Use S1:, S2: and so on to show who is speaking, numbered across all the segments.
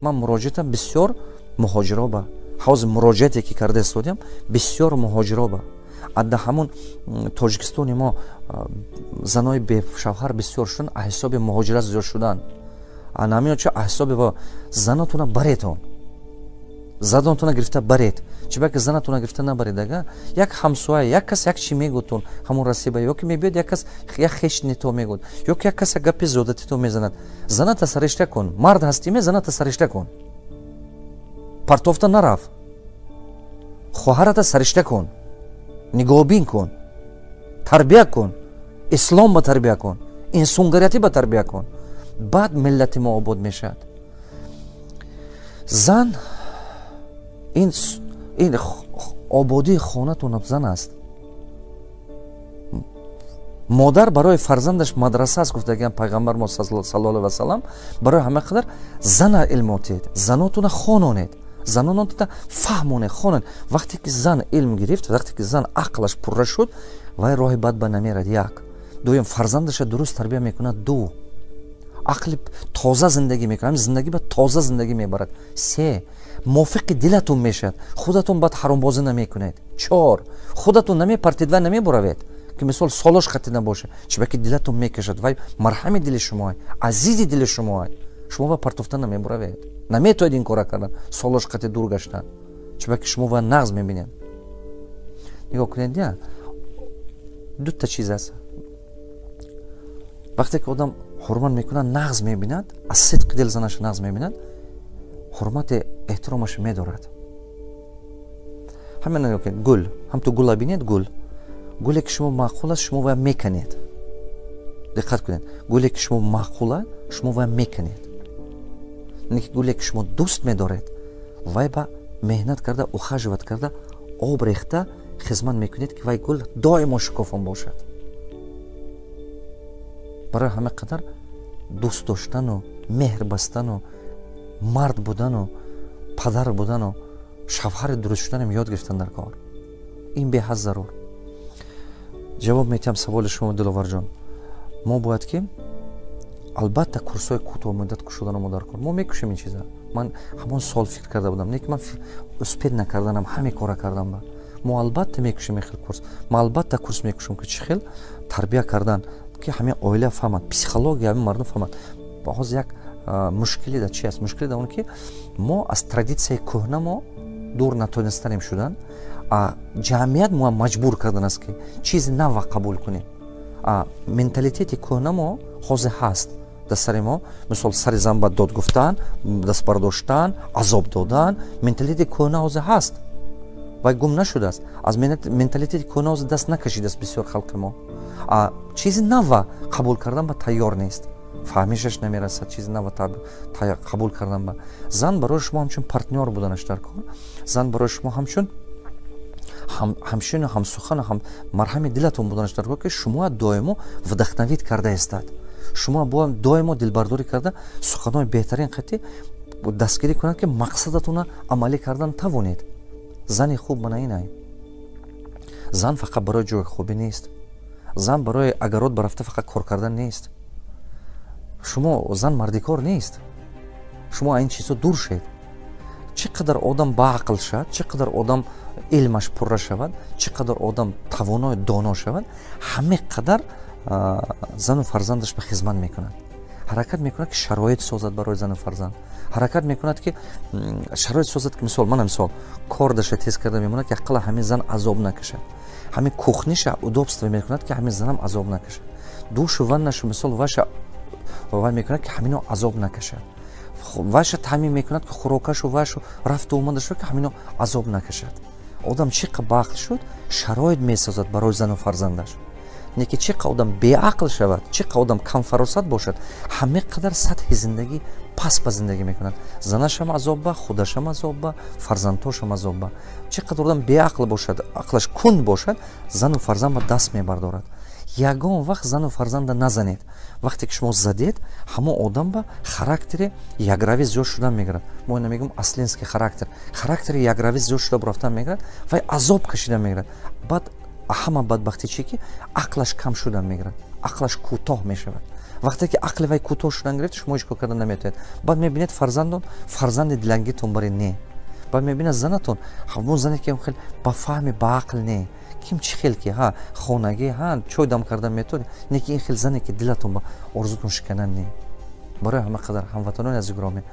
S1: Ман муроҷиатам бисёр муҳоҷиро ба ҳозир, муроҷиате ки карда истодиам, бисёр муҳоҷиро ба. Ада ҳамун Тоҷикистони мо занои бешавҳар бисёр шудан, ҳисоби муҳоҷират зиёд шудан. Анамиё ча ҳисоби занатуна баретон, занатуна гирифта баред. Чиба ки занатуна гирифта набаред, ага як ҳамсоя, як кас як чи мегӯтун, ҳамун расиба, ё ки мебиёд як кас, як хешни то мегӯд, ё ки як кас як гапи зиёдати то мезанад. Заната саришта кун. Мард ҳастиме, заната саришта кун, партофта нарав. Хоҳарата саришта кун, нигоҳбин кун, тарбия кун, ислом ба тарбия кун, инсонгариятӣ ба тарбия кун. Баъд миллати мо обод мешавад. Зан ин ободии хонатон зан аст. Модар барои фарзандаш мадраса аст, гуфтагиам пайғамбар мо саллаллоҳу алайҳи васалам. Барои ҳама қадар зана илм отед, занотуна хононед, занонотуна фаҳмонед, хонед. Вақте ки зан илм гирифт, вақте ки зан ақлаш пурра шуд, вай роҳи бад ба намерад, як. Дуюм, фарзандаша дуруст тарбия мекунад. Ду, ақли тоза зиндагӣ мекунад, зиндагӣ ба тоза зиндагӣ мебарад. Се, мувофиқи дилатон мешавад, худатон баъд ҳаромбозӣ намекунед. Чор, худатон намепартед ва намебуравед, ки мисол солош хати набошад, чиба ки дилатон мекашад. Вай марҳами дили шумоай, азизи дили шумоай, шумо ва партофта намебуравед, наметоед ин кора кардан, солош қати дур гаштан, чиба ки шумо ва нағз мебинед. Нигоҳ кунед, я дута чиз аст. Вақте ки одам ҳурмат мекунад, нағз мебинад, аз сидқи дил занаша нағз мебинад, ҳурмати эҳтиромаша медорад. Ҳамин нигоҳ кунед, гул, ҳамту гула бинед. Гул, гуле ки шумо маъқул аст, шумо вая меканед. Диққат кунед, гуле ки шумо маъқула, шумо вая меканед. Не ки гуле ки шумо дӯст медоред, вай ба меҳнат карда, ухаживать карда, об рехта, хизмат мекунед, ки вай гул доимо шукуфон бошад. Барои ҳама қадар дӯст доштану меҳр бастану мард будану падар будану шавҳари дуруст шуданам ёд гирифтан дар кор. Ин беҳад зарур. Ҷавоб метиҳам саволи шумо, Диловарҷон. Мо бояд ки албатта курсҳои кӯтоҳмуддат кушоданамо дар кор. Мо мекушем ин чиза. Ман ҳамон сол фикр карда будам, не ки ман успеть накарданам, ҳаме кора кардам. Ба мо албатта мекушем ин хел курс. Ма албатта курс мекушем, ки чӣ хел тарбия кардан, ки ҳамин оила фаҳмад, психология ҳамин мардум фаҳмад. Ҳозир як мушкилӣ дар чи аст? Мушкилӣ дар он ки мо аз традитсияи кӯҳна мо дур натонистанем шудан. А ҷамъият мо маҷбур кардан аст, ки чизи нава қабул кунем. А менталитети кӯҳна мо ҳозир ҳаст дар сари мо. Мисол, сари зан ба дод гуфтан, даст бардоштан, азоб додан, менталитети кӯҳна ҳозир ҳаст, вай гум нашудааст. Аз менталитети кӯҳна ҳозир даст накашидааст бисёр халқи мо. А чизи нава қабул кардан ба тайёр нест, фаҳмишаш намерасад чизи нава қабул кардан ба. Зан барои шумо ҳамчун партнёр буданаш дар кор, зан барои шумо ҳамчун ҳамшину ҳамсухану ҳам марҳами дилатон буданаш дар кор, ки шумо доимо вдохновить карда истад, шумо бояд доимо дилбардорӣ карда, суханои беҳтарин қатӣ дастгирӣ кунад, ки мақсадатона амалӣ кардан тавонед. Зани хуб мана инай. Зан фақат барои ҷои хубӣ нест, зан барои огород барафта фақат кор кардан нест. Шумо зан мардикор нест, шумо ин чизҳо дур шед. Чӣ қадар одам баақл шавад, чӣ қадар одам илмаш пурра шавад, чӣ қадар одам тавонои доно шавад, ҳаме қадар зану фарзандаш ба хизмат мекунад, ҳаракат мекунад, ки шароит созад барои зану фарзанд, ҳаракат мекунад, ки шароит созад, ки мисол, мана мисол, кордаша тез карда мемонад, ки ақалла ҳамин зан азоб накашад. Ҳамин кухниша удобство мекунад, ки ҳамин занам азоб накашад. Душу ваннашу, мисол, ваша вай мекунад, ки ҳамино азоб накашад. Ваша таъмин мекунад, ки хӯрокашу вашу рафту омадашу, ки ҳамино азоб накашад. Одам чӣ қа баақл шуд, шароит месозад барои зану фарзандаш. Не ки чӣ қа одам беақл шавад, чӣ қа одам камфаросат бошад, ҳаме қадар сатҳи зиндагӣ паст ба зиндагӣ мекунад. Занашам азоб ба, худашам азоб ба, фарзандҳошам азоб ба. Чӣ қадар одам беақл бошад, ақлаш кунд бошад, зану фарзанд ба даст мебардорад. Ягон вақт зану фарзанда назанед. Вақте ки шумо задед, ҳамон одам ба характери якравӣ зиёд шудан мегирад. Мо ина мегӯем ослинский характер. Характери якравӣ зиёд шуда рафтан мегирад, вай азоб кашидан мегирад. Баъд ҳама бадбахтӣ чи? Ки ақлаш кам шудан мегирад, ақлаш кӯтоҳ мешавад. Вақте ки ақли вай кӯтоҳ шудан гирифт, шумо ҳеҷ кор карда наметавонед. Баъд мебинед, фарзандон фарзанди дилангитон баре не. Баъд мебинад, занатон ҳамон зане ки хел ба фаҳми, ба ақл не, ким чӣ хел ки ҳа хонагӣ, ҳа чой дам кардан метавонед, не ки ин хел зане ки дилатон ба орзутон шиканан не. Барои ҳама қадар, ҳамватанони азиз, гиромӣ,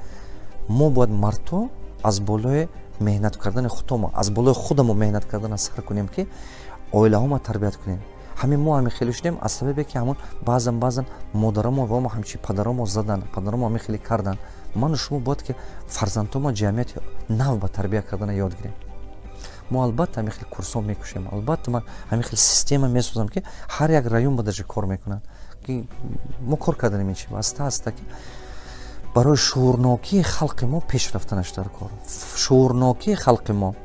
S1: мо бояд, мардҳо, аз болои меҳнат кардани худомо, аз болои худамо меҳнат кардана сар кунем, ки оилаҳомо тарбият кунем. Ҳамин мо ҳамин хеле шудем аз сабабе ки ҳамон баъзан баъзан модарамо ва мо ҳамчи падарамо задан, падарамо ҳамин хеле кардан. Ману шумо бояд ки фарзандҳомо ҷамъияти нав ба тарбия кардана ёд гирем. Мо албатта ҳамин хел курсҳо мекушем, албатта ман ҳамин хел система месозам, ки ҳар як район ба даже кор мекунад, ки мо кор карданем ин чи аста аста, ки барои шуурнокии халқи мо пеш рафтанаш дар кор, шуурнокии халқи мо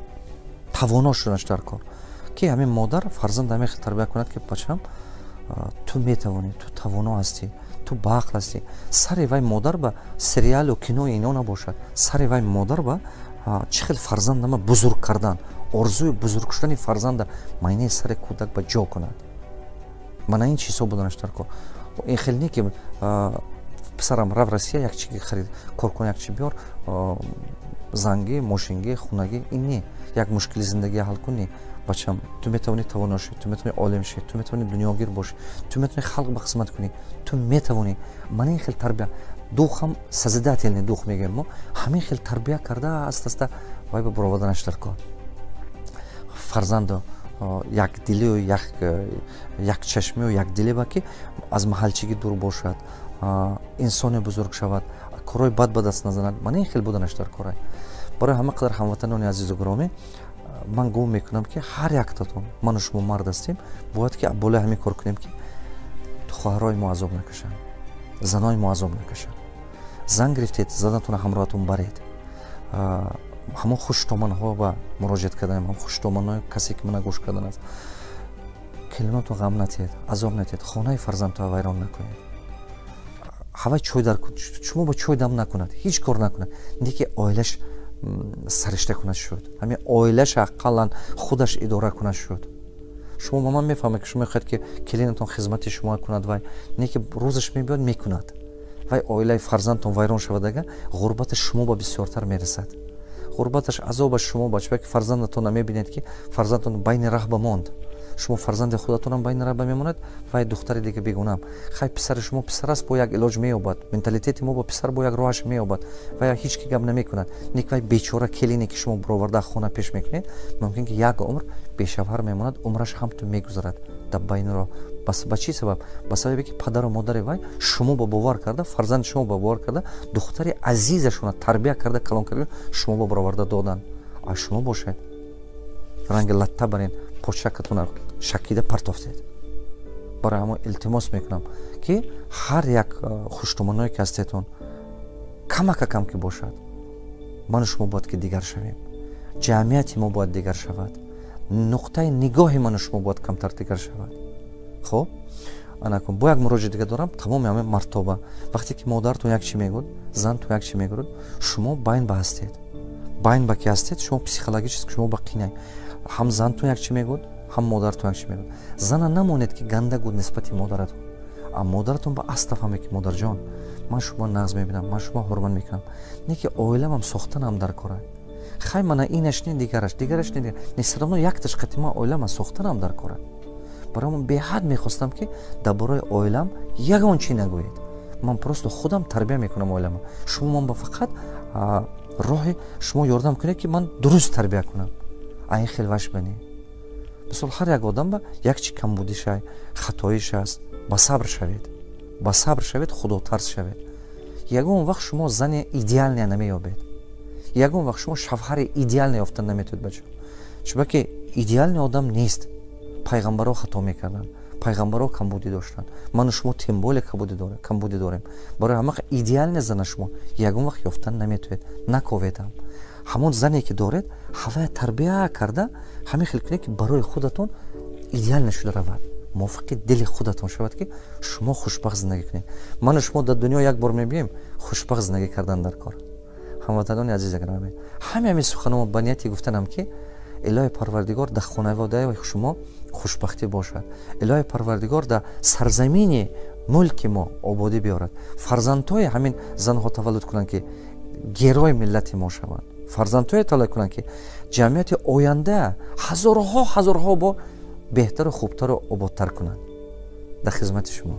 S1: тавоно шуданаш дар кор, ки ҳамин модар фарзанд ҳамин хел тарбия кунад, ки бачам, ту метавонӣ, ту тавоно ҳастӣ, ту баақл ҳастӣ. Сари вай модар ба сериалу кинои ино набошад, сари вай модар ба чӣ хел фарзандама бузург кардан, орзуи бузург шудани фарзанда майнаи сари кӯдак ба ҷо кунад. Мана ин чизҳо буданаш дар кор. Ин хел не ки писарам, рав Россия, як чи харид, кор кун, як чи биёр, зангӣ, мошингӣ, хунагӣ, ин не, як мушкили зиндагӣ ҳал кун, не. Бачам, ту метавонӣ тавоно шӣ, ту метавонӣ олим шӣ, ту метавонӣ дунёгир бошӣ, ту метавонӣ халқ ба хизмат кунӣ, ту метавонӣ. Мана ин хел тарбия, духам созидательный дух мегӯем мо, ҳамин хел тарбия карда, аста аста вай ба бароварданаш дар кор. Фарзанду якдилию якчашмию якдилӣ ба ки аз маҳалчигӣ дур бошад, инсоне бузург шавад, корҳои бад ба даст назанад. Мана ин хел буданаш дар корай. Барои ҳама қадар, ҳамватанони азизу гиромӣ, ман гумон мекунам, ки ҳар яктатон, ману шумо мард ҳастем, бояд ки болои ҳамин кор кунем, ки хоҳарои мо азоб накашанд, занои мо азоб накашанд. Зан гирифтед, занатона ҳамроҳатон баред. Ҳамон хуштоманҳо ба муроҷиат карданем, ҳам хуштоманҳои касе ки мана гӯш кардан аст: келинотон ғам натиҳед, азоб натиҳед, хонаи фарзандтоа вайрон накунед. Ҳавай чой дар шумо ба чой дам накунад, ҳеҷ кор накунад, не ки оилаш саришта кунад шуд, ҳамин оилаш ақаллан худаш идора кунад шуд. Шумо ба ман мефаҳмед, ки шумо мехоҳед, ки келинатон хизмати шумо кунад, вай не ки рӯзаш мебиёд, мекунад. Вай оилаи фарзандтон вайрон шавад, ага ғурбаташ шумо ба бисёртар мерасад, ғурбаташ, азобаш шумо ба чунки фарзандатон мебинед, ки фарзандатон байни раҳ ба монд. Шумо фарзанди худатонам байни раҳ ба мемонад, вай духтари дига бегунаам. Хай, писари шумо писар аст, бо як илоҷ меёбад, менталитети мо бо писар бо як роҳаш меёбад, вай ҳеҷ ки гап намекунад. Нек вай бечора келине ки шумо бароварда хона пеш мекунед, мумкин ки як умр бешавҳар мемонад, умраш ҳамту мегузарад дар байни роҳ. Ба чӣ сабаб? Ба сабабе ки падару модари вай шумо ба бовар карда, фарзанди шумо ба бовар карда, духтари азизашона тарбия карда, калон карда, шумо ба бароварда додан. А шумо бошед, ранги латта барин почакатона шакида партофтед. Барои ҳамон илтимос мекунам, ки ҳар як хуштумоное ки ҳастетон, камака кам ки бошад, ману шумо бояд ки дигар шавем, ҷамъияти мо бояд дигар шавад, нуқтаи нигоҳи ману шумо бояд камтар дигар шавад. Хуб, анакун бо як муроҷиат дига дорам тамоми ҳамин мартоба. Вақте ки модаратон як чи мегӯд, зантон як чи мегӯд, шумо байн ба ҳастед. Байн ба ки ҳастед, шумо психологически шумо ба қинай. Ҳам зантон як чи мегӯд, ҳам модаратон як чи мегӯд. Зана намонед, ки ганда гуд нисбати модаратон, а модаратон ба аста фаҳме, ки модарҷон, ман шумо нағз мебинам, ман шумо ҳурмат мекунам, не ки оиламам сохтанам дар кора. Хай, мана инаш не, дигараш, дигараш не, не, всё равно якташ қатима оилама сохтанам дар кора. Барои ман беҳад мехостам, ки дар бораи оилам ягон чи нагӯед. Ман просто худам тарбия мекунам оилама. Шумо ман ба фақат роҳи шумо ёрдам кунед, ки ман дуруст тарбия кунам. А ин хел ваш бане, мисол, ҳар як одам ба як чи камбудишай, хатоиш аст. Ба сабр шавед, ба сабр шавед, худотарс шавед. Ягон вақт шумо зани идеальная намеёбед, ягон вақт шумо шавҳари идеальный ёфта наметавед, бачо, чунки идеальный одам нест. Пайғамбарҳо хато мекарданд, пайғамбарҳо камбудӣ доштанд, ману шумо тем более камбудӣ дорем. Барои ҳама идеальный зана шумо ягон вақт ёфтан наметавед, наковедам. Ҳамон зане ки доред, ҳавая тарбия карда, ҳамин хел кунед, ки барои худатон идеально шуда равад, мувофиқи дили худатон шавад, ки шумо хушбахт зиндагӣ кунед. Ману шумо дар дунё як бор мебием, хушбахт зиндагӣ кардан дар кор. Ҳамватанони азиз, гиромӣ, ҳами ҳамин суханомо ба нияти гуфтанам, ки Илоҳи Парвардигор дар хонаводаи шумо хушбахтӣ бошад, Илоҳи Парвардигор дар сарзамини Мулки мо ободӣ биёрад, фарзандҳои ҳамин занҳо таваллуд кунанд, ки герои миллати мо шаванд, фарзандҳое таваллуд кунанд, ки ҷамъияти оянда ҳазорҳо, ҳазорҳо бо беҳтару хубтару ободтар кунанд. Дар хизмати шумо.